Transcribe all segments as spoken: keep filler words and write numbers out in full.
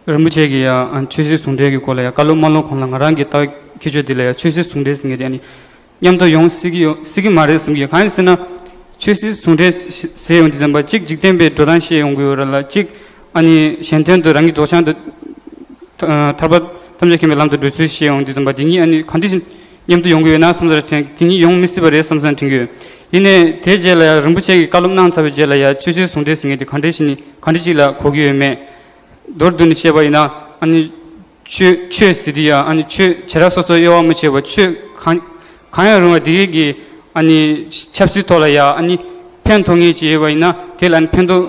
རིན་པོ་ཆེ་གིས་ཡ་ཨ་ཆོས་སྲིད་ཟུང་འབྲེལ་གྱི་སྐོར་ལ་ཡ་བཀའ་སློབ་མ་སློབ་གོང་ལ་ང་རང་གི་ལྟ་ཁྱད་ཆོས་འདི་ལ་ཡ་ཆོས་སྲིད་ཟུང་འབྲེལ་ཟེར་མཁན་དེ་ཨ་ནི་མཉམ་དུ་ཡོང་སྲིད་ཀྱི་ཡོད་སྲིད་ཀྱི་མ་རེད་བསམ་གྱི། གང་ཡིན་ཟེར་ན་ཆོས་སྲིད་ཟུང་འབྲེལ་ཟེར་ཡོང་དུས་ཙམ་པ་གཅིག་འཇིག་རྟེན་པའི་འགྲོ་སྟངས་བཤད་ཡོང་གི་ཡོད་རེད་ལ། གཅིག་ཨ་ནི་གཞན་དོན་དུ་རང་གི་རྫོགས་བྱང་དུ་ཐར་པ་ཐམས་ཅད་མཁྱེན་པའི་ལམ་དུ་འགྲོ་ཚུལ་བཤད་ཡོང་དུས་ཙམ་པ་དེ་གཉིས་ཨ་ནི་གང་འདྲ་ཞིག་མཉམ་དུ་ཡོང་གི་ཡོད་ན་བསམ་ས་དྲན། དེ་གཉིས་ཡོང་མི་སྲིད་པ་རེད་བསམ་ས་དྲན་གྱི་ཡོད། ཡིན་ནའི་དེའི་རྗེས་ལ་ཡ་རིན་པོ་ཆེ་གིས་བཀའ་སློབ་གནང་ཚར་བའི་རྗེས་ལ་ཡ་ཆོས་སྲིད་ཟུང་འབྲེལ་ཟེར་མཁན་དེ་གང་འདྲ་ཞིག་ནི་གང་འདྲ་ཞིག་ལ་གོ་གི་ཡོད་མེད། མདོར་བསྡུས་ནས་བཤད་པ་ཡིན་ན་ཨ་ནི་ཆོས་ཆོས་ཟེར་དུས་ཡ་ཨ་ནི་ཆོས་བྱེ་བྲག་སོ་སོའི་དབྱེ་བ་མི་ཕྱེ་བར་ཆོས་གང་གང་ཡང་རུང་བ་དེ་གའི་གི་ཨ་ནི་ཆབ་སྲིད་ཐོག་ལ་ཡ་ཨ་ནི་ཕན་ཐོགས་ངེས་ཅིག་ཡོད་པ་ཡིན་ན་དེ་ལ་ཨ་ནི་ཕན་ཐོགས་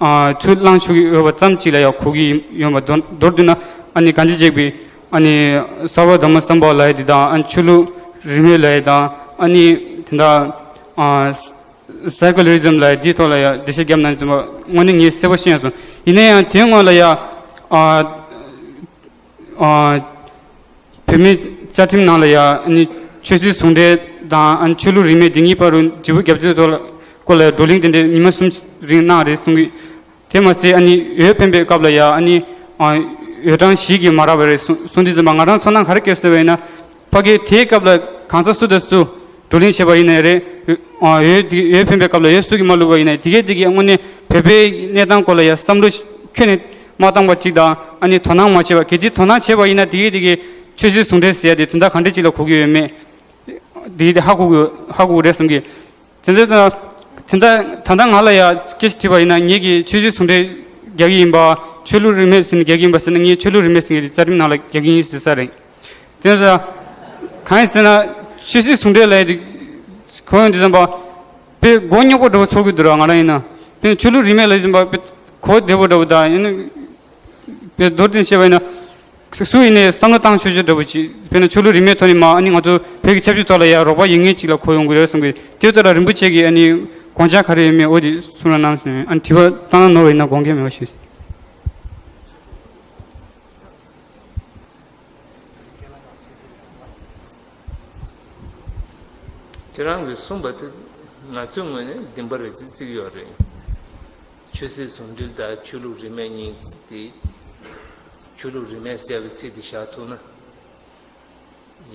ཨ་ཚུར་བླང་ཆོག་གི་ཡོད་པ་ཙམ་ཅིག་ལ་ཡ་གོ་གི་ཡོད་པ། མདོར་མདོར་བསྡུས་ན་ཨ་ནི་གང་ཅི་བྱེད་པའི་ཨ་ནི་སརྦ་དྷརྨ་སམ་བྷ་ཝ་ལབ་ཡ་དེ་དང་ཨ་ནི་ཆོས་ལུགས་རིས་མེད་ལབ་ཡ་དང་ཨ་ནི་དེ་འདྲ་ཨ་སེ་ཀུ་ལ་རི་ཛམ་ལབ་ཡ་དེའི་ཐོག་ལ་ཡ་འགྲེལ་བཤད་བརྒྱབ་གནང་ཙམ་པ་དངོས་གནས་ངས་གསལ་པོ་ཤེས་ཡོང་སོང་། ཡིན་ན་ཡང་དེའི་སྔོན་ལ་ཡ་ཨ་ཨ་བོད་མིའི་བཅའ་ཁྲིམས་ནང་ལ་ཡ་ཨ་ནི་ཆོས་སྲིད་ཟུང་འབྲེལ་དང་ཨ་ནི་ཆོས་ལུགས་རིས་མེད་འདི་གཉིས་བར་དུ་འབྲས་བུ་རྒྱབ་རྩོད་ཐོག་ལ་སྐོར་ལ་ཡ་བགྲོ་གླེང་དེ་འདྲའི་ཉི་མ་གསུམ་རིང་གནང་རེད་གསུང་གི། དེ་མ་ཟད་ཨ་ནི་འོས་འཕེན་པའི་སྐབས་ལ་ཡ་ཨ་ནི་ཨ་འོས་གྲངས་བཞི་གིས་མ་རག་པ་རེད་གསུང་གསུང་དུས་ཙམ་པ་ང་རང་ཚོར་སྣང་ག་རེ་སྐྱེས་སོང་བས་ན། ཕ་གིའི་དེའི་སྐབས་ལ་གང་ཟག་སུ་དང་སུ་བགྲོ་གླེང་བྱས་པ་ཡིན་ནའི་རེད། འོས་འོས་འཕེན་པའི་སྐབས་ལ་འོས་སུ་གིས་མ་བླུགས་པ་ཡིན་ནའི་དེ་གས་དེ་གས་དངོས་གནས་བོད་པའི་གནས་སྟངས་སྐོར་ལ་ཡ་བསམ་བློ་ཁྱོན་ནས་མ་བཏང་བ་གཅིག་དང་ཨ་ནི་དོ་སྣང་མ་བྱས་པ། གལ་ཏེ་དོ་སྣང་བྱས་པ་ཡིན་ན་དེ་གས་དེ་གས་ཆོས་སྲིད་ཟུང་འབྲེལ་ཟེར་ཡ་དེ་དོན་དག་ག་འདྲ་ཅིག་ལ་གོ་གི་ཡོད་མེད་དེ་གས་དེ་ཧ་གོ་གི་ཧ་གོ་གི་རེད་བསམ་གི། དེ་འདྲ་དང་། དེ་འདྲ་ད་ལྟ་ང་ལ་ཡ་སྐད་ཆ་དྲིས་པ་ཡིན་ན་ངེད་ཀྱིས་ཆོས་སྲིད་ཟུང་འབྲེལ་རྒྱག་གི་ཡིན་པ། ཆོས་ལུགས་རིས་མེད་ཟེར་ནས་རྒྱག་གི་ཡིན་པ་ཟེར་ན་ངས་ཆོས་ལུགས་རིས་མེད་ཟེར་མཁན་དེ་རྩ་ཁྲིམས་ནང་ལ་རྒྱག་གི་ཡིན་ཟེར་ས་རེད། དེ་ཚོ་གང་ཡིན་ཟེར་ན་ཆོས་སྲིད་ཟུང་འབྲེལ་ལབ་ཡ་དེ་གོ་ཡོང་དུས་ཙམ་པ་དཔེ་མགོ་རྙོག་པོ་འདྲ་པོ་ཚོར་གི་འདུག་ར། ང་རང་ཡིན་ན་དཔེ་ཆོས་ལུགས་རིས་མེད་ལབ་དུས་ཙམ་པ་དཔེ་གོ་བདེ་པོ་འདྲ་པོ་དང་ཡིན་ན། དཔེ་མདོར་བསྟན་བཤད་པ་ཡིན་ན། སུ་ཡིན་ནའི་བསམ་བློ་བཏང་ཆོག་ཆོག་འདྲ་པོ་ཅིག་དཔེར་ན་ཆོས་ལུགས་རིས་མེད་ཐོག་ནས་མ་ཨ་ནི་ང་ཚོ་བོད་ཀྱི་ཆབ་སྲིད་ཐོག་ལ་ཡ་རོགས་པ་ཡིན་ངེས་ཅིག་ལ་གོ་ཡོང་གི་རེད་བསམ་གི། དེ་ཚོ་ལ་རིན་པོ་ཆེ་གིས་ཨ་ནི་དགོངས་འཆར་ག་རེ་ཡོད་མེད་འོ་དེ་གསུང་རོགས་གནང་ཟེར། ཨ་ནི་དྲི་བ་བཏང་ན་ནོར་བ་ཡིན་ན་དགོངས་འགལ་མེད་པ་ཞུ། ཁྱེད་རང་གིས་གསུངས་པ་དེ་ང་ཚོའི་ངོས་ནས་བདེན་པ་རེད་ཅེས་བརྩི་གི་ཡོད་རེད། ཆོས་སྲིད་ཟུང་འབྲེལ་དང་ཆོས་ལུགས་རིས་མེད་གཉིས་དེ་ཆོས་ལུགས་རིས་མེད་ཟེར་བའི་ཚིག་དེ་བཞག་ཐུབ་ན་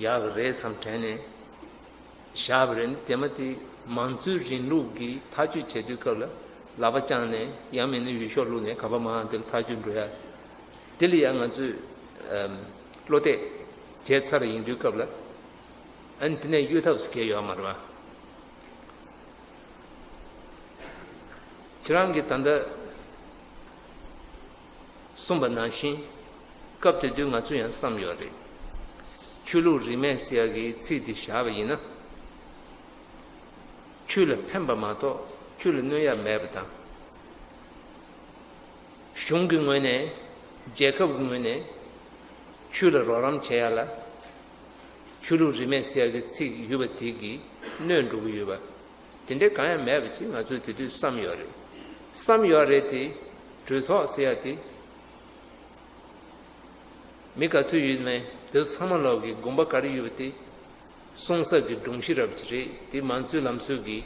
ཡག་གི་རེད་བསམ་དྲན་ནས་བཞག་པ་རེད། དེ་མ་དེ་མང་གཙོའི་རིང་ལུགས་ཀྱི་ཐག་གཅོད་བྱེད་དུས་སྐབས་ལ་ལག་པ་བརྐྱངས་ནས་ཡང་མིན་ན་འོས་ཤོག་བླུགས་ནས་ག་པ་མང་དེ་ལ་ཐག་གཅོད་འགྲོ་ཡ། དེ་ལ་ཡང་ང་ཚོས་ཨམ་བློ་གཏད་བྱས་ཚར་ཡིན་དུས་སྐབས་ལ་ཨ་ནི་དེ་ནས་གཡོལ་ཐབས་སུ་གལ་ཡོད་མ་རེད་པ། ཁྱེད་རང་གིས་ད་ལྟ་གསུངས་པ་ནང་བཞིན་སྐབས་དེ་དུས་ང་ཚོས་ཡང་བསམ་ཡོད་རེད། ཆོས་ལུགས་རིས་མེད་ཟེར་ཡག་གི་ཚིག་འདི་བཞག་པ་ཡིན་ན། ཆོས་ལ་ཕན་པ་མ་གཏོགས་ཆོས་ལ་གནོད་ཡ་མེད་པ་དང་། གཞུང་གི་ངོས་ནས་རྒྱལ་ཁབ་ཀྱི་ངོས་ནས་ཆོས་ལ་རོགས་རམ་བྱེད་ཡ་ལ་ཆོས་ལུགས་རིས་མེད་ཟེར་ཡ་གི་ཚིག་ཡོད་པ་དེ་གིས་གནོད་འགྲོ་གི་ཡོད་པ། དེ་འདྲའི་གང་ཡང་མེད་པ་ཅིག་ང་ཚོས་དེ་དུས་བསམ་ཡོད་རེད། བསམ་ཡོད་རེད་དེ། གྲོས་ཚོགས་ཟེར་ཡ་དེ་མི་ག་ཚོད་ཡོད་མེད་དེ་ཚོ་ཚང་མ་ལོག་གི་དགོངས་པ་ག་རེ་ཡོད་པ་དེ་གསུང་ས་གི་སྒྲོམ་གཞི་འདྲ་པོ་ཅིག་རེད། དེ་མང་གཙོའི་ལམ་སྲོལ་གི་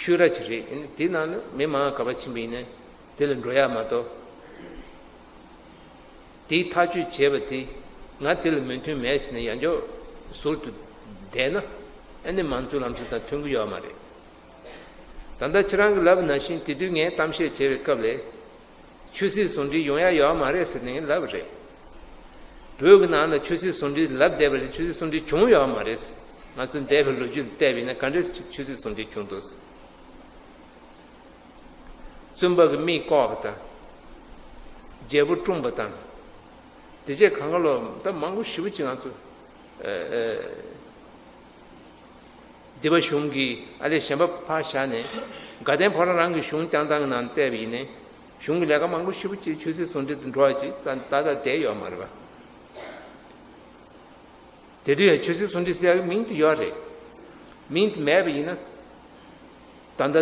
ཆོས་ར་ཅིག་རེད། དེ་ནང་ལ་མི་མང་ག་པར་ཕྱིན་པ་ཡིན་ནའི་དེ་ལ་འགྲོ་ཡ་མ་གཏོགས། དེའི་ཐག་གཅོད་བྱས་པ་དེ་ང་དེ་ལ་མོས་མཐུན་མེད་ཟེར་ནས་ཡང་བསྐྱར་ཟུར་དུ་བསྡད་ན་ཨ་ནི་མང་གཙོའི་ལམ་སྲོལ་དང་མཐུན་གྱི་ཡོད་མ་རེད། ད་ལྟ་ཁྱེད་རང་གིས་ལབ་པ་ནང་བཞིན་དེ་དུས་ངས་གཏམ་བཤད་བྱས་པའི་སྐབས་ལ་ཆོས་སྲིད་ཟུང་འབྲེལ་ཡོང་ཡ་ཡོད་མ་རེད་ཟེར་ནས་ངས་ལབ་པ་རེད། བོད་ཀྱི་ནང་ལ་ཆོས་སྲིད་ཟུང་འབྲེལ་ལབ་བསྡད་པ་ལས་ཆོས་སྲིད་ཟུང་འབྲེལ་བྱུང་ཡོད་མ་རེད། ང་ཚོ་འདས་པའི་ལོ་རྒྱུས་ལ་བལྟས་པ་ཡིན་ན་ག་འདྲས་ཆོས་སྲིད་ཟུང་འབྲེལ་བྱུང་འདུག་ཟེར། བཙུན་པ་གི་མིག་བཀོག་པ་དང་། རྒྱལ་པོ་བཀྲོངས་པ་དང་། དེ་རྗེས་གང་ག་ལོ་ད་མང་པོ་ཞེ་པོ་ཅིག་ང་ཚོ་ཨ་ཨ་སྡེ་པ་གཞུང་གིས་ཨ་ལས་གཞན་པ་ཕར་བཞག་ནས་དགའ་ལྡན་ཕོ་བྲང་རང་གི་གཞུང་བསྐྱངས་སྟངས་ཀྱི་ནང་བལྟས་པ་ཡིན་ནའི་གཞུང་གི་ལས་ཀ་མང་པོ་ཞེ་པོ་ཅིག་ཆོས་སྲིད་ཟུང་འབྲེལ་དུ་འགྲོ་བ་ཅིག་ད་ད་ལྟ་བསྡད་ཡོད་མ་རེད་པ། དེ་དུས་ཡང་ཆོས་སྲིད་ཟུང་འབྲེལ་ཟེར་ཡག་གི་མིང་དེ་ཡོད་རེད། མིང་དེ་མེད་པ་ཡིན་ན། ད་ལྟ་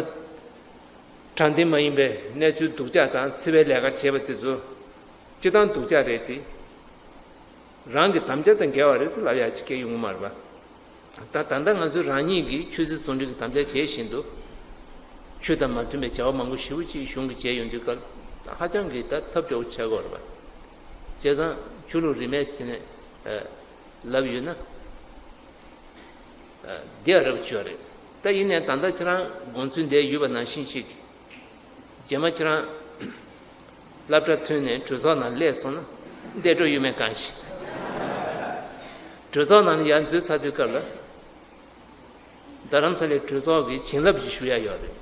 དྲང་བདེན་མ་ཡིན་པའི་གནས་ཚུལ་སྡུག་ཅག་དང་འཚེ་བའི་ལས་ཀ་བྱས་པ་དེ་ཚོ་སྤྱིར་བཏང་སྡུག་ཅག་རེད་དེ། རང་གི་དམ་བཅའ་དང་འགལ་བ་རེད་ཟེར་ལབ་ཡག་ཅིག་སྐད་ཡོང་གི་མ་རེད་པ། ད་ད་ལྟ་ང་ཚོས་རང་ཉིད་ཀྱིས་ཆོས་སྲིད་ཟུང་འབྲེལ་གྱི་དམ་བཅའ་བྱེད་བཞིན་དུ། ཆོས་དང་མ་མཐུན་པའི་བྱ་བ་མང་པོ་ཞེ་པོ་ཅིག་གཞུང་གིས་བྱས་ཡོང་དུས་སྐབས་ཧ་ཅང་གི་ད་ཐབས་སྐྱོ་བོ་ཆགས་ཀྱི་ཡོད་རེད་པ། བྱས་ཙང་ཆོས་ལུགས་རིས་མེད་ཟེར་ནས་ལབ་ཡོད་ན། འདི་ཨ་རབ་ཆོས་རེད། ད་ཡིན་ནའི་ད་ལྟ་ཁྱེད་རང་དགོངས་ཚུལ་འདི་ཡོད་པ་ནང་བཞིན་ཞིག་རྗེས་མ་ཁྱེད་རང་སློབ་གྲྭ་ཐོན་ནས་གྲོས་ཚོགས་ནང་སླེབས་སོང་ན་བསྡད་འགྲོ་ཡོད་མེད་གང་ཤེས། གྲོས་ཚོགས་ནང་ལ་ཡར་འཛུལ་ཚར་དུས་སྐབས་ལ། རྡ་རམ་ས་ལའི་གྲོས་ཚོགས་ཀྱི་བྱིན་རླབས་ཅིག་ཞུ་ཡ་ཡོད་རེད།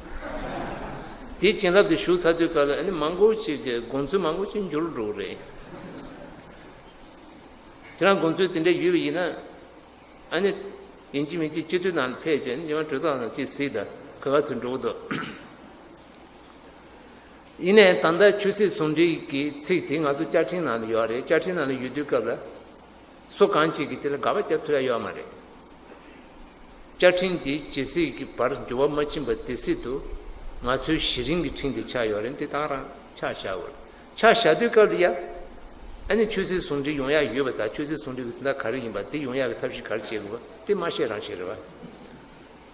དེའི་བྱིན་རླབས་དེ་ཞུ་ཚར་དུས་སྐབས་ལ་ཨ་ནི་མང་པོ་ཞིག་གི་དགོངས་ཚུལ་མང་པོ་ཞིག་འགྱུར་འགྲོ་གི་རེད། ཁྱེད་རང་དགོངས་ཚུལ་དེ་འདྲ་ཡོད་པ་ཡིན་ན། ཨ་ནི། ཡིན་གཅིག་མིན་གཅིག་སྤྱི་འཐུས་ནང་ཕེབས་བྱས་ནས་ཉི་མ་གྲོས་ཚོགས་ནང་ཅིག་གཟིགས་དང་ག་ག་ཚོད་འགྲོ་གི་འདུག་ཡིན་ནའི་ད་ལྟ་ཆོས་སྲིད་ཟུང་འབྲེལ་གྱི་ཚིག་དེ་ང་ཚོ་བཅའ་ཁྲིམས་ནང་ལ་ཡོད་རེད། བཅའ་ཁྲིམས་ནང་ལ་ཡོད་དུས་སྐབས་ལ། སུ་གང་ཅིག་གིས་དེ་ལ་དགག་པ་བརྒྱབ་ཐུབ་ཡ་ཡོད་མ་རེད། བཅའ་ཁྲིམས་དེ་ཇི་སྲིད་ཀྱི་བར་འགྱུར་བ་མ་ཕྱིན་པ་དེ་སྲིད་དུ་ང་ཚོའི་གཞི་རིམ་གྱི་ཁྲིམས་དེ་ཆགས་ཡོད་རེད། འདི་དེང་རང་ཆ་བཞག་དགོས་རེད། ཆ་བཞག་དུས་སྐབས་ལ་ཡ། ཨ་ནི་ཆོས་སྲིད་ཟུང་འབྲེལ་ཡོང་ཡ་ཡོད་པ་དང་ཆོས་སྲིད་ཟུང་འབྲེལ་གྱི་དོན་དག་ག་རེ་ཡིན་པ་དེ་ཡོང་ཡ་གི་ཐབས་ཤེས་ག་རེ་བྱེད་དགོས་པ་དེ་མ་བཤད་རང་བཤད་རེད་བ།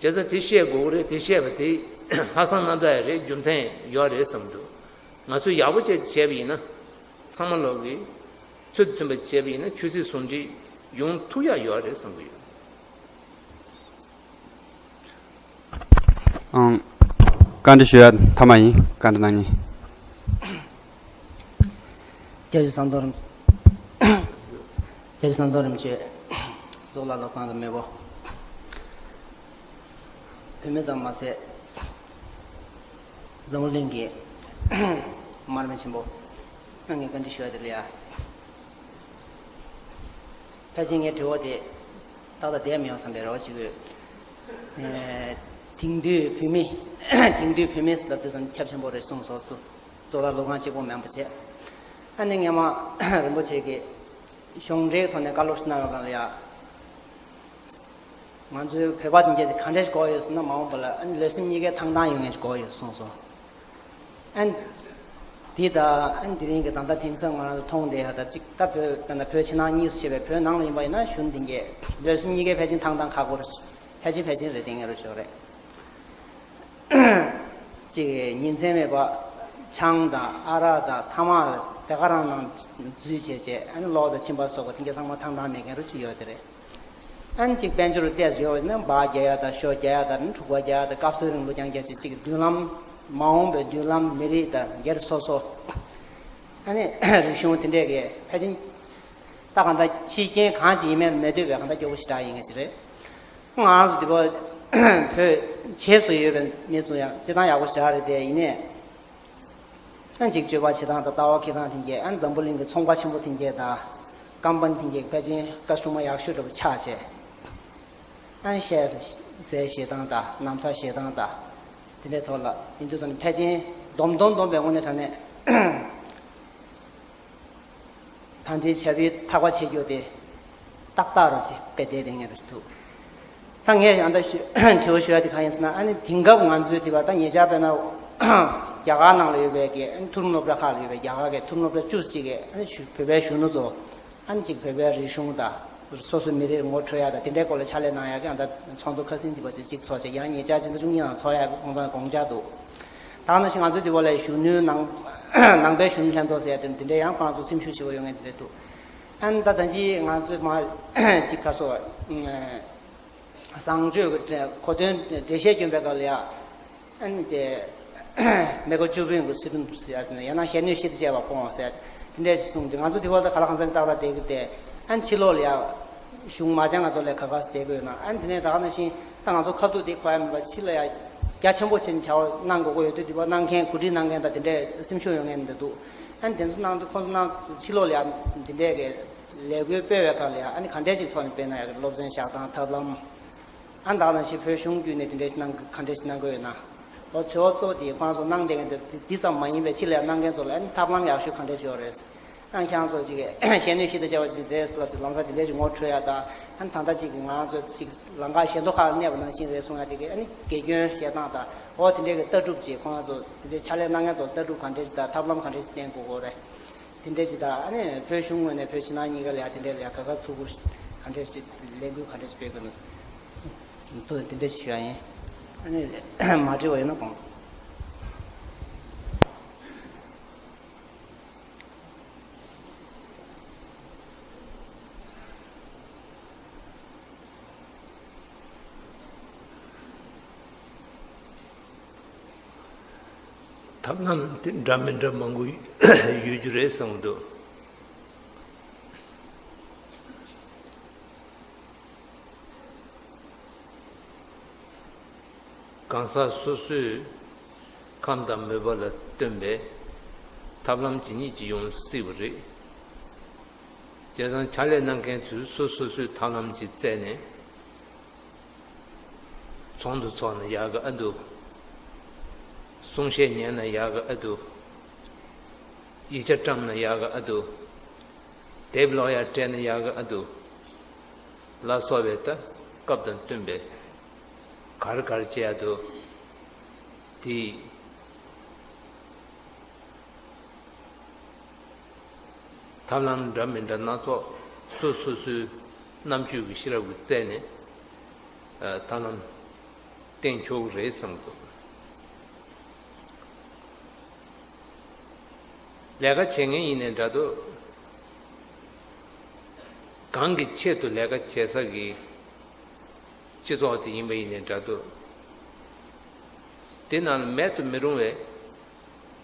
བྱས་ཙང་དེ་བཤད་དགོས་ཀྱི་རེད། དེ་བཤད་པ་དེ་ལྷག་བསམ་རྣམ་དག་ཡ་རེད། རྒྱུ་མཚན་ཡོད་རེད་བསམ་འདུག་ང་ཚོས་ཡག་པོ་བྱས་བྱས་པ་ཡིན་ན། ཚང་མ་ལོག་གིས་ཚུལ་མཐུན་པ་བྱས་པ་ཡིན་ན་ཆོས་སྲིད་ཟུང་འབྲེལ་ཡོང་ཐུབ་ཡ་ཡོད་རེད་བསམ་གྱི་ཡོད། ཨང་། བཀའ་འདྲི་ཞུ་ཡ་མཐའ་མ་ཡིན། བཀའ་འདྲི་གནང་མཁན། སྐྱབས་རྗེ་ཟམ་གདོང་རིན། སྐྱབས་རྗེ་ཟམ་གདོང་རིན་པོ་ཆེ། གཙུག་ལག་སློབ་ཁང་གི་མེས་པོ། བོད་མི་ཙམ་མ་ཟད། འཛམ་བུ་གླིང་གི་མར་མེ་ཆེན་པོ། ང་ངས་བཀའ་འདྲི་ཞུ་ཡ་དེ་ལ་ཡ། ཕལ་ཆེར་ངའི་དྲི་བ་དེ་ཏག་ཏག་བསྡད་མི་ཡོང་བསམ་པའི་རེ་བ་བྱེད་ཀྱི་ཡོད། ཨེ། དེང་དུས་བོད་མི། དེང་དུས་བོད་མི་ལབ་དུས་ཙམ་ཁྱབ་ཆེན་པོ་རེད་གསུངས་སོང་། གཙུག་ལག་སློབ་ཁང་གཅིག་པོ་མིན་པ་བྱས། ཨ་ནི་སྔོན་མ་རིན་པོ་ཆེ་གིས་གཞུང་འབྲེལ་ཐོག་ནས་བཀའ་སློབ་ཞིག་གནང་བའི་སྒང་ལ་ཡ། ང་ཚོའི་བོད་པ་དེ་འདྲ་ག་འདྲ་ཞིག་དགོས་ཡོད་ཟེར་ན། མ་འོངས་པ་ལ་ཨ་ནི་ལུས་སེམས་གཉིས་ཀའི་ཐང་ཐང་ཡོད་མཁན་ཞིག་དགོས་ཡོད་གསུངས་སོང་། ཨ་ནི་དེ་དང་ཨ་ནི་དེ་རིང་གི་ད་ལྟ་དེང་སང་ང་རང་ཚོ་མཐོང་བསྡད་ཡ་ད་ཅིག་ད་བོད་དཔེར་ན་བོད་ཕྱི་ནང་གཉིས་སུ་ཕྱེ་བའི་བོད་ནང་ལ་ཡིན་པ་ཡིན་ན་གཞོན་དེ་འདྲ་ལུས་སེམས་གཉིས་ཀའི་ཕལ་ཆེར་ཐང་ཐང་ཁག་པོ་རེད། ཕལ་ཆེར་ཕལ་ཆེར་རེད་བསྡད་མཁན་རེད་ཆོག་རེད། ཅིག་ཉིན་མཚན་མེད་པ་ཆང་དང་ཨ་རག་དང་ཐ་མག་དེ་ག་རང་ནང་འཛུལ་བྱས་བྱས་ཨ་ནི་གློག་དང་གཅིན་པ་སོགས་པ་དེ་འདྲ་ཚང་མ་ཐང་ཐང་མེད་མཁན་རུ་ཅིག་ཡོད་དེ་རེད། ཨ་ནི་གཅིག་དཔལ་འབྱོར་ལ་བལྟས་ཡོད་པ་ཡིན་ན་སྦག་རྒྱག་ཡ་དང་ཤོ་རྒྱག་ཡ་དང་ནི་འཁྲུག་པ་རྒྱག་ཡ་དང་སྐབས་སུ་རིང་ལོ་རྐྱང་རྐྱང་ཅིག་ཅིག་མདུན་ལམ་མ་འོངས་པའི་མདུན་ལམ་མི་རིགས་དང་སྒེར་སོ་སོ། ཨ་ནི་རིག་གཞུང་དེ་འདྲས་ཀྱི་ཕལ་ཆེར་ད་གང་ལྟར་ཕྱི་རྐྱེན་གང་ཅིག་ཡིན་མིན་མི་འདོད་པའི་གང་ལྟར་སྐྱོ་པོ་ཞེ་དྲག་ཡིན་མཁན་ཅིག་རེད། ང་རང་ཚོ་འདི་པ་བོད་བྱེས་སུ་ཡོད་པའི་མི་ཚོ་ཡང་སྤྱིར་བཏང་ཡག་པོ་ཞེ་དྲག་རེད་དེ་ཡིན་ནའི། ཨ་ཅིག་སྤྱོད་པ་བྱེད་སྟངས་དང་ལྟ་བ་འཁྱེར་སྟངས་དེ་འདྲས་ཨ་འཛམ་བུ་གླིང་གི་ཚོང་པ་ཆེན་པོ་དེ་འདྲས་དང་ཀམ་པ་ནི་དེ་འདྲས་ཕལ་ཆེར་བཀའ་གསུང་མ་ཡག་ཤོས་འདྲ་པོ་ཆགས་བྱས། ཨ་ནི་ཤ་ཟས་བཞེས་སྟངས་དང་ན་བཟའ་བཞེས་སྟངས་དང་དེ་འདྲས་ཐོག་ལ་ཡིན་དུས་ཙམ་ཕལ་ཆེར་སྡོམ་སྡོམ་སྡོམ་པའི་དངོས་གནས་དྲང་གནས། ད་ལྟའི་བྱ་བའི་ཐག་པ་ཆད་རྒྱུ་དེ་ཏག་ཏག་རུ་ཅིག་དཔེ་བསྡད་བསྡད་ངེས་པར་འདུག་ད་ངས་ཡང་ད་ཞུ་དྲི་བ་ཞུ་ཡ་དེ་གང་ཡིན་ཟེར་ན། ཨ་ནི་དེང་སྐབས་ང་ཚོའི་དེ་བ་ད་ཉེ་ཆར་དཔེར་ན་རྒྱ་གར་ནང་ལ་ཡོད་པའི་གི་ཨ་ནི་མཐོ་རིམ་སློབ་གྲྭ་ཁག་ལ་ཡོད་པའི་རྒྱ་གར་གི་མཐོ་རིམ་སློབ་གྲྭ་བཅུ་གཅིག་གི་ཨ་ནི་ཞུ་བོད་པའི་གཞོན་ནུ་ཚོ་ཨ་ནི་ཅིག་བོད་པའི་རིག་གཞུང་དང་སོ་སོའི་མི་རིགས་ངོ་འཕྲོད་ཡ་དང་དེ་འདྲའི་སྐོར་ལ་ཕྱག་ལས་གནང་ཡ་གི་ཨ་ད་ཚོགས་འདུ་ཁ་སང་དེ་བ་ཅིག་ཅིག་ཚོགས་བྱས། ཡང་ཉེ་ཆར་ཕྱི་ཟླ་བཅུ་གཉིས་ནང་ཚོགས་ཡ་གི་ཁོང་ཚང་དགོངས་འཇགས་འདུག་ད་ག་ནང་བཞིན་ང་ཚོའི་འདི་བ་ལ་གཞོན་ནུའི་ནང་ནང་པའི་གཞོན་ནུ་ལྷན་ཚོགས་ཟེར་ཡ་དེ་འདི་འདྲའི་ཡང་ཁོ་རང་ཚོ་སེམས་ཤུགས་ཆེ་བོ་ཡོད་མཁན་དེ་འདྲ་འདུག་ཨ་ནི་ད་ད་ཅི་ང་ཚོས་མ་ཅིག་ག་སོ་བཟང་སྤྱོད་ཀྱི་གོ་དོན་འགྲེལ་བཤད་སྐྱོན་པའི་སྐབས་ལ་ཡ་ཨ་ནི་དེ་མེ་གོ་བཅུ་བོན་གྱི་ཚུལ་ཁྲིམས་ཟེར་ཡ་དེ་ཡང་ན་ཞལ་ནུས་ཤིན་ཏུ་བྱས་པ་སྤོང་བ་ཟེར་ཡ་དེ་འདྲས་ཞིག་གསུངས་ཏེ། ང་ཚོ་དེ་བ་ད་ག་ལ་གང་ཟེར་ཏག་ཏག་བསྡད་ཀྱི་དེ་ཨ་ནི་ཕྱི་ལོགས་ལ་ཡ་གཞུང་མ་སྦྱང་ང་ཚོ་ལས་ཁ་ཁ་བསྡད་དགོས་ན། ཨ་ནི་དེ་ནས་ད་ག་ནང་བཞིན་ད་ང་ཚོ་ཁ་ཐུག་དེ་གོ་ཡ་མིན་པ་ཕྱི་ལ་ཡ་རྒྱ་ཆེན་པོ་ཆེན་བྱ་བ་གནང་དགོས་ཀྱི་ཡོད་དུས་དེ་བ་གནང་མཁན་གོ་སྒྲིག་གནང་མཁན་དང་དེ་འདྲས་སེམས་ཤུགས་ཡོད་མཁན་འདི་འདུག་ཨ་ནི་དེ་ཚོ་གནང་དུས་ཁོང་ཚོ་གནང་ཕྱི་ལོགས་ལ་ཡ་འདི་འདྲས་ཀྱི་ལས་འགུལ་སྤེལ་བའི་སྐབས་ལ་ཡ་ཨ་ནི་ག་འདྲས་ཅིག་ཐོག་ནས་སྤེལ་ན་ཡག་གི་སློབ་ཚན་བཞག་སྟངས་ཐབས་ལམ། ཨ་ནི་ད་ག་ནང་བཞིན་བོད་གཞུང་བརྒྱུད་ནས་དེ་འདྲས་གནང་ག་འདྲས་ཞིག་གནང་དགོས་ཡོད་ན། འོ་དྲི་བ་གཙོ་བོ་དེ་ཁོང་ཚོ་གནང་བསྡད་མཁན་དེ་འདི་ཙམ་མ་ཡིན་པའི་ཕྱི་ལ་ཡང་གནང་མཁན་ཚོ་ལ་ཨ་ནི་ཐབས་ལམ་ཡག་ཤོས་ག་འདྲས་ཅིག་ཡོད་རེད། ཨ་ནི་ཁྱེད་རང་ཚོ་ཅིག་ཞལ་ནུས་ཤིན་ཏུ་ཆེ་བ་ཅིག་རེད་ཟེར་ལབ་དུས་ལམ་སང་དེ་འདྲས་ཅིག་ངོ་འཕྲོད་ཡ་དང་། ཨ་ནི་ད་ལྟ་ཅིག་ང་ཚོ་ཅིག་ལམ་ཁ་ཞེ་མདོ་ཁག་ལ་གནས་པ་ནང་བཞིན་རེད་གསུང་ཡ་དེ་གི་ཨ་ནི་དགེ་སྐྱོན་བཤད་སྟངས་དང་། འོ་དེ་འདྲས་ཀྱི་ལྟ་གྲུབ་ཅིག་ཁོང་ཚོ་དེ་འདྲས་ཕྱག་ལས་གནང་མཁན་ཚོ་ལ་ལྟ་གྲུབ་ག་འདྲས་ཅིག་དང་ཐབས་ལམ་ག་འདྲས་ཅིག་བསྟན་དགོས་ཀྱི་རེད། དེ་འདྲས་ཅིག་དང་། ཨ་ནི་བོད་གཞུང་ངོས་ནས་བོད་ཕྱི་ནང་གཉིས་ཀ་ལ་ཡ་དེ་འདྲས་ལ་ཡ་ག་ག་ཚུགས་པོ་ག་འདྲས་ཅིག་ལས་འགུལ་ག་འདྲས་ཅིག་སྤེལ་དགོས་ན། ཐུགས་དེ་འདྲ་ཞིག་ཞུ་ཡ་ཡིན། ཨ་ནི་མ་དྲི་བ་ཡོད་ན་དགོངས། ཐབས་ལམ་དེ་འདྲ་མི་འདྲ་མང་པོ་ཡོད་རྒྱུ་རེད་བསམ་གྱི་འདུག་གང་ཟག་སོ་སོའི་ཁམས་དང་མོས་པ་ལ་བསྟུན་པའི་ཐབས་ལམ་ཇི་སྙེད་ཅིག་ཡོང་སྲིད་པ་རེད། བྱས་ཙང་ཕྱག་ལས་གནང་མཁན་ཚོས་སོ་སོ་སོའི་ཐབས་ལམ་ཅིག་བཙལ་ནས། ཚོགས་འདུ་ཚོགས་ན་ཡག་གི་ཨ་འདུག་གསུང་བཤད་ཉན་ན་ཡག་གི་ཨ་འདུག་ཡིག་ཆ་བཀྲམ་ན་ཡག་གི་ཨ་འདུག་དེབ་ཀློག་ཡ་སྤྲད་ན་ཡག་གི་ཨ་འདུག་ལ་སོགས་པའི་ད་སྐབས་དང་བསྟུན་པའི་ག་རེ་ག་རེ་བྱེད་ཡ་འདུག་དེ་ཐབས་ལམ་འདྲ་མི་འདྲ་སྣ་ཚོགས་སོ་སོ་སོའི་རྣམ་དཔྱོད་ཀྱི་ཤེས་རབ་ཀྱིས་བཙལ་ནས་ཐབས་ལམ་བསྟེན་ཆོག་གི་རེད་བསམ་གྱི་འདུག་ལས་ཀ་བྱེད་མཁན་ཡིན་ནའི་འདྲ་འདུག་གང་གི་ཆེད་དུ་ལས་ཀ་བྱེད་ས་གི་སྤྱི་ཚོགས་དེ་ཡིན་པ་ཡིན་ནའི་འདྲ་འདུག་དེ་ནང་ལ་མེད་དུ་མི་རུང་བའི་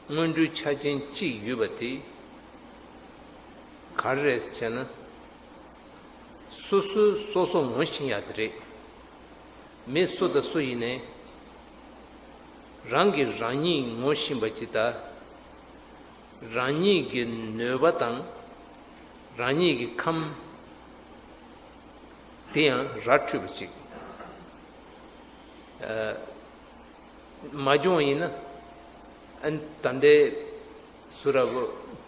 སྔོན་འགྲོའི་ཆ་རྐྱེན་གཅིག་ཡོད་པ་དེ་ག་རེ་རེད་ཟེར་ན། སོ་སོས་སོ་སོ་ངོ་ཤེས་ཡ་དེ་རེད། མི་སུ་དང་སུ་ཡིན་ནའི་རང་གིས་རང་ཉིད་ངོ་ཤེས་པ་ཅིག་དང་། རང་ཉིད་ཀྱི་ནུས་པ་དང་རང་ཉིད་ཀྱི་ཁམས་དེ་ཡང་ར་འཕྲོད་པ་ཅིག་མ་བྱུང་ཡིན་ན། ཨ་ནི་ད་ལྟའི་སུ་ར་བོ་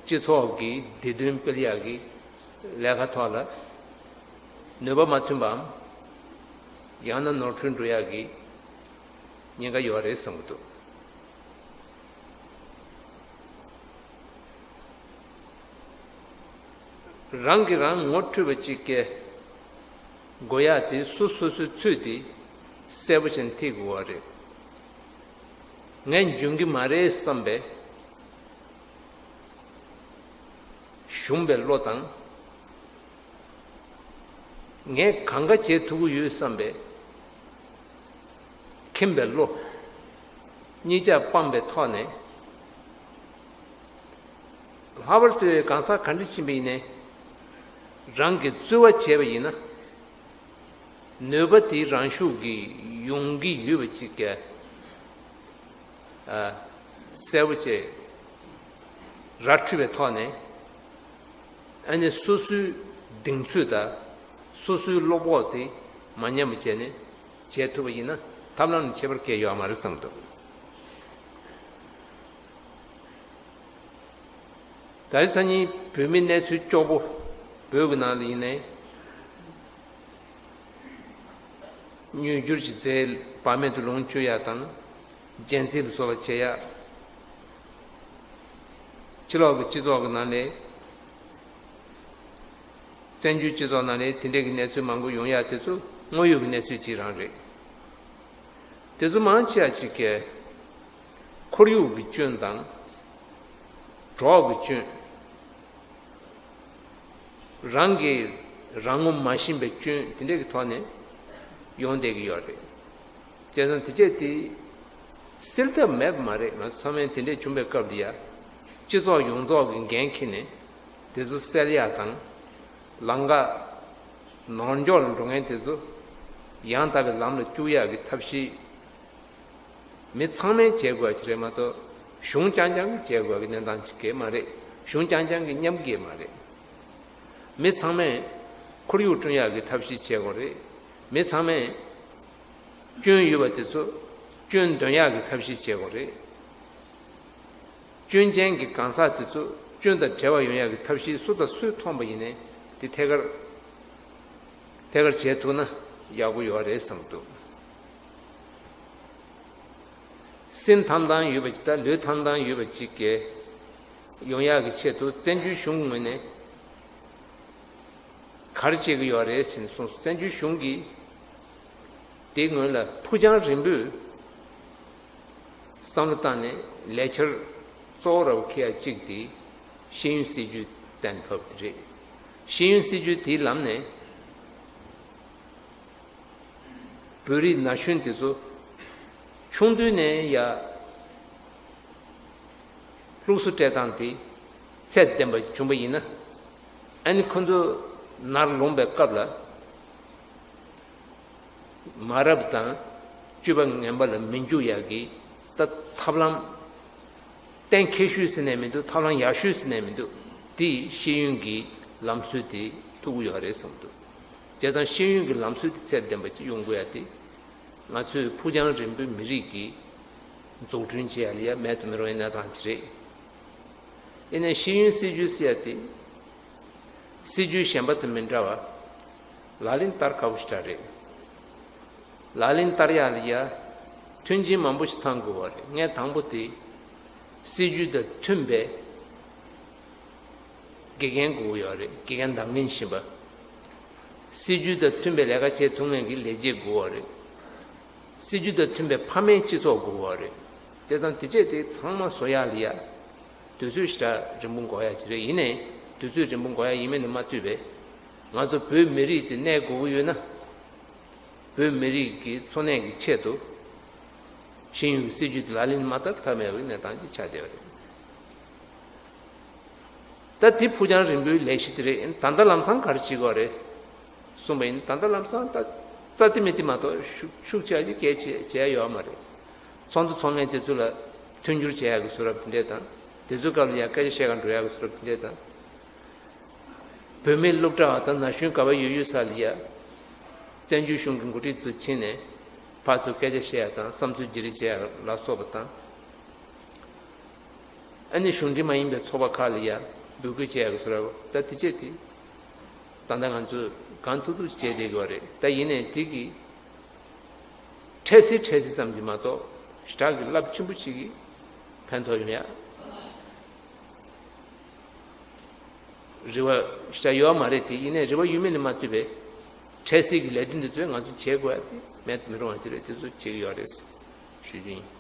སྤྱི་ཚོགས་ཀྱི་བདེ་དོན་སྤེལ་ཡག་གི་ལས་ཀ་ཐོག་ལ་ནུས་པ་མ་ཐོན་པའམ། ཡང་ན་ནོར་འཁྲུལ་འགྲོ་ཡག་གི་ཉེན་ཁ་ཡོད་རེད་བསམ་གྱི་འདུག་རང་གིས་རང་ངོ་འཕྲོད་པ་ཅིག་གི་དགོས་ཡག་དེ་སོ་སོ་སོའི་ཚོད་དེ་གསལ་པོ་བྱས་ནས་ཐེག་དགོས་པ་རེད། ངས་འཇོན་གྱི་མ་རེད་བསམ་པའི་ཞུམ་པའི་བློ་དང་། ངས་གང་ག་བྱེད་ཐུབ་ཀྱི་ཡོད་བསམ་པའི་ཁེངས་པའི་བློ། གཉིས་ཆ་སྤངས་པའི་ཐོག་ནས། ལྷག་པར་དུ་གང་ཟག་ག་འདྲ་ཕྱིན་པ་ཡིན་ནའི། རང་གིས་རྩོལ་བ་བྱས་པ་ཡིན་ན། ནུས་པ་དེ་རང་ཤུགས་ཀྱིས་ཡོང་གི་ཡོད་པ་ཅིག་ག་གསལ་པོ་བྱས། ར་འཕྲོད་པའི་ཐོག་ནས། ཨ་ནི་སོ་སོའི་གདེང་ཚོད་དང་། སོ་སོའི་བློ་ཁོག་དེ་མ་ཉམས་པ་བྱས་ནས་བྱེད་ཐུབ་པ་ཡིན་ན། ཐབས་ལམ་ནི་ཁྱད་པར་གང་ཡང་ཡོད་མ་རེད་བསམ་འདུག་ད་རེས་སང་ཉིན་བོད་མི་གནས་ཚུལ་སྐྱོ་པོ། བོད་ཀྱི་ནང་ལ་ཡིན་ནའི། དངོས་བསྒྱུར་གྱི་རྫས་བག་མེད་དུ་ལོངས་སྤྱོད་ཡ་དང་། སྦྱང་རྩིས་ལ་སོགས་པ་བྱེད་ཡ། ཕྱི་ལོགས་ཀྱི་སྤྱི་ཚོགས་ཀྱི་ནང་ནས་བཙན་བྱོལ་སྤྱི་ཚོགས་ནང་ནས་དེ་འདྲའི་གི་གནས་ཚུལ་མང་པོ་ཡོང་ཡ་དེ་ཚོ་དངོས་ཡོད་ཀྱི་གནས་ཚུལ་ཅིག་རང་རེད། དེ་ཚོ་མང་ཆེ་བ་ཅིག་གིས་ཁོར་ཡུག་གི་སྐྱོན་དང་། གྲོགས་ཀྱི་སྐྱོན། རང་གིས་རང་ངོ་མ་ཤེས་པའི་སྐྱོན་དེ་འདྲ་གི་ཐོག་ནས་ཡོང་བསྡད་ཀྱི་ཡོད་རེད། བྱས་ཙང་དེ་བྱས་དེ་སེལ་ཐབས་མེད་པ་མ་རེད། ང་ཚོ་ཚང་མས་དེ་འདྲས་བྱུང་བའི་སྐབས་ལ་ཡ། སྤྱི་ཚོགས་ཡོངས་རྫོགས་ཀྱི་འགན་འཁྱེར་ནས་དེ་ཚོ་སེལ་ཡག་དང་། ལམ་ཁ་ནོར་འཇོག་ལ་འགྲོ་མཁན་དེ་ཚོ་ཡང་དག་པའི་ལམ་ལ་བཅུག་ཡག་གི་ཐབས་ཤེས། མི་ཚང་མས་བྱེད་དགོས་ཀྱི་རེད་མ་གཏོགས། གཞུང་རྐྱང་རྐྱང་གིས་བྱེད་དགོས་ཀྱི་གནས་སྟངས་ཅིག་གས་མ་རེད། གཞུང་རྐྱང་རྐྱང་གི་མཉམ་གི་མ་རེད། མི་ཚང་མས་ཁོར་ཡུག་བསྐྲུན་ཡག་གི་ཐབས་ཤེས་བྱེད་དགོས་རེད། མི་ཚང་མས་སྐྱོན་ཡོད་པ་དེ་ཚོ་སྐྱོན་འདོན་ཡག་གི་ཐབས་ཤེས་བྱེད་དགོས་རེད། སྐྱོན་ཅན་གྱི་གང་ཟག་དེ་ཚོ་སྐྱོན་དང་བྲལ་བ་ཡོང་ཡག་གི་ཐབས་ཤེས་སུ་དང་སུས་མཐོང་པ་ཡིན་ནའི་དེ་ཐད་ཀར་ཐད་ཀར་བྱེད་ཐུབ་ན་ཡག་པོ་ཡོད་རེད་བསམ་འདུག་སེམས་ཐང་ཐང་ཡོད་པ་ཅིག་དང་ལུས་ཐང་ཐང་ཡོད་པ་ཅིག་གི་ཡོང་ཡག་གི་ཆེད་དུ་བཙན་བྱོལ་གཞུང་གི་ངོས་ནས་ག་རེ་བྱེད་ཀྱི་ཡོད་རེད་ཟེར་ནས་གསུངས་སོང་། བཙན་བྱོལ་གཞུང་གིས་དེའི་ངོས་ལ་ཕུགས་རྒྱང་རིང་པོས་བསམ་བློ་བཏང་ནས་ལས་འཆར་གཙོ་བོ་ར་བ་ཁེ་ཡ་གཅིག་དེ་ཤེས་ཡོན་སྲིད་ཇུས་གཏན་ཕབ་དེ་རེད། ཤེས་ཡོན་སྲིད་ཇུས་དེའི་ལམ་ནས་བོད་རིགས་ན་གཞོན་དེ་ཚོ་ཆུང་དུས་ནས་ཡ་ ལུགས་སྲོལ་སྤྲད་སྟངས་དེ་ཚད་ལྡན་པ་བྱུང་པ་ཡིན་ན། ཨ་ནི་ཁོ་ཚོ་ནར་ལངས་པའི་སྐབས་ལ། མ་རབས་དང་སྤྱོད་པ་ངན་པ་ལ་མི་འཇུག་ཡག་གི་ད་ཐབས་ལམ་གཏན་འཁེལ་ཤོས་ཟེར་ནས་མི་འདུག། ཐབས་ལམ་ཡག་ཤོས་ཟེར་ནས་མི་འདུག། དེ་ཤེས་ཡོན་གྱི་ལམ་སྲོལ་དེ་ཐུག་གི་ཡོད་རེད་བསམ་འདུག། བྱས་ཙང་ཤེས་ཡོན་གྱི་ལམ་སྲོལ་དེ་ཚད་ལྡན་པ་ཅིག་ཡོང་དགོས་ཡ་དེ། ང་ཚོས་ཕུགས་རྒྱང་རིང་པོའི་མི་རིགས་ཀྱི་འཛུགས་སྐྲུན་བྱེད་ཡ་ལ་ཡ་མེད་དུ་མི་རུང་བའི་གནས་སྟངས་ཅིག་རེད། ཡིན་ནའི་ཤེས་ཡོན་སྲིད་ཇུས་ཟེར་ཡ་དེ། སྲིད་ཇུས་གཞན་པ་དང་མི་འདྲ་བ། ལག་ལེན་བསྟར་དཀའ་པོ་ཞེ་དྲག་རེད། ལག་ལེན་བསྟར་ཡག་ལ་ཡ། མཐུན་རྐྱེན་མང་པོ་ཞིག་ཚང་དགོས་པ་རེད། ངས་དང་པོ་དེ། སྲིད་ཇུས་དང་མཐུན་པའི་དགེ་རྒན་དགོས་ཀྱི་ཡོད་རེད། དགེ་རྒན་འདང་ངེས་ཤེས་པ། སྲིད་ཇུས་དང་མཐུན་པའི་ལས་ཀ་བྱེད་ཐུབ་མཁན་གྱི་ལས་བྱེད་དགོས་པ་རེད། སྲིད་ཇུས་དང་མཐུན་པའི་ཕ་མའི་སྤྱི་ཚོགས་དགོས་པ་རེད། བྱས་ཙང་དེ་བྱས་དེ་ཚང་མ་བཟོ་ཡག་ལ་ཡ། དུས་ཚོད་ཞེ་དྲག་རིང་པོ་འགོར་ཡག་ཅིག་རེད། ཡིན་ནའི་དུས་ཚོད་རིང་པོ་འགོར་ཡག་ཡིན་མིན་ལ་མ་ལྟོས་པའི། ང་ཚོ་བོད་མི་རིགས་དེ་གནས་དགོས་ཀྱི་ཡོད་ན། བོད་མི་རིགས་ཀྱི་འཚོ་གནས་ཀྱི་ཆེད་དུ། ཤེས་ཡོན་གྱི་སྲིད་ཇུས་དེ་ལག་ལེན་མ་བསྟར་ཐབས་མེད་པའི་གནས་སྟངས་ཅིག་ཆགས་བསྡད་པ་རེད། ད་དེ་ཕུགས་རྒྱང་རིང་པོའི་ལས་གཞི་དེ་རེད། ད་ལྟ་ལམ་སང་ག་རེ་བྱེད་དགོས་རེད་གསུངས་པ་ཡིན། ད་ལྟ་ལམ་སང་ད་རྩ་དེ་མི་དེ་མ་གཏོགས་ཤུགས་ཤུགས་ཆེ་ཅིག་གལ་ཆེ་བྱས་ཡོད་མ་རེད། ཚོགས་འདུ་ཚོགས་མཁན་དེ་ཚོ་ལ་མཐུན་འགྱུར་བྱེད་ཡག་གི་བཟོ་འདྲ་དེ་འདྲས་དང་། དེ་ཚོའི་སྐབས་ལ་ཡང་སྐད་ཆ་བཤད་ག་འགྲོ་ཡག་གི་བཟོ་འདྲ་དེ་འདྲས་དང་། བོད་མི་སློབ་གྲྭ་བ་དང་ན་གཞོན་ག་པར་ཡོད་ཡོད་ས་ལ་ཡ། བཙན་བྱོལ་གཞུང་གི་འགོ་ཁྲིད་ཚོ་ཕྱིན་ནས་ཕར་ཚུར་སྐད་ཆ་བཤད་ཡ་དང་བསམ་ཚུལ་བརྗེ་རེས་བྱེད་ཡ་ལ་སོགས་པ་དང་། ཨ་ནི་གཞུང་འབྲེལ་མ་ཡིན་པའི་ཚོགས་པ་ཁག་ལ་ཡ་འབོད་སྐུལ་བྱེད་ཡ་གི་བཟོ་འདྲ་ད་དེ་བྱས་ཏེ། ད་ལྟ་ང་ཚོས་གང་ཐུབ་ཐུབ་བྱས་བསྡད་ཀྱི་ཡོད་རེད། ད་ཡིན་ནའི་དེ་གི་འཕྲལ་སེལ་འཕྲལ་སེལ་ཙམ་གྱིས་མ་གཏོགས་ཞེ་དྲག་གི་རླབས་ཆེན་པོ་ཞིག་གི་ཕན་ཐོགས་ཡོང་ཡ། རེ་བ་ཞེ་དྲག་ཡོད་མ་རེད་དེ། ཡིན་ནའི་རེ་བ་ཡོད་མིན་ལ་མ་ལྟོས་པའི་འཕྲལ་སེལ་གྱི་ལས་དོན་འདི་ཚོས་ང་ཚོས་བྱེད་དགོས་ཡ་དེ་མེད་དུ་མི་རུང་བ་ཅིག་རེད། དེ་ཚོ་བྱེད་ཀྱི་ཡོད་རེད་ཞུ་རྒྱུ་ཡིན།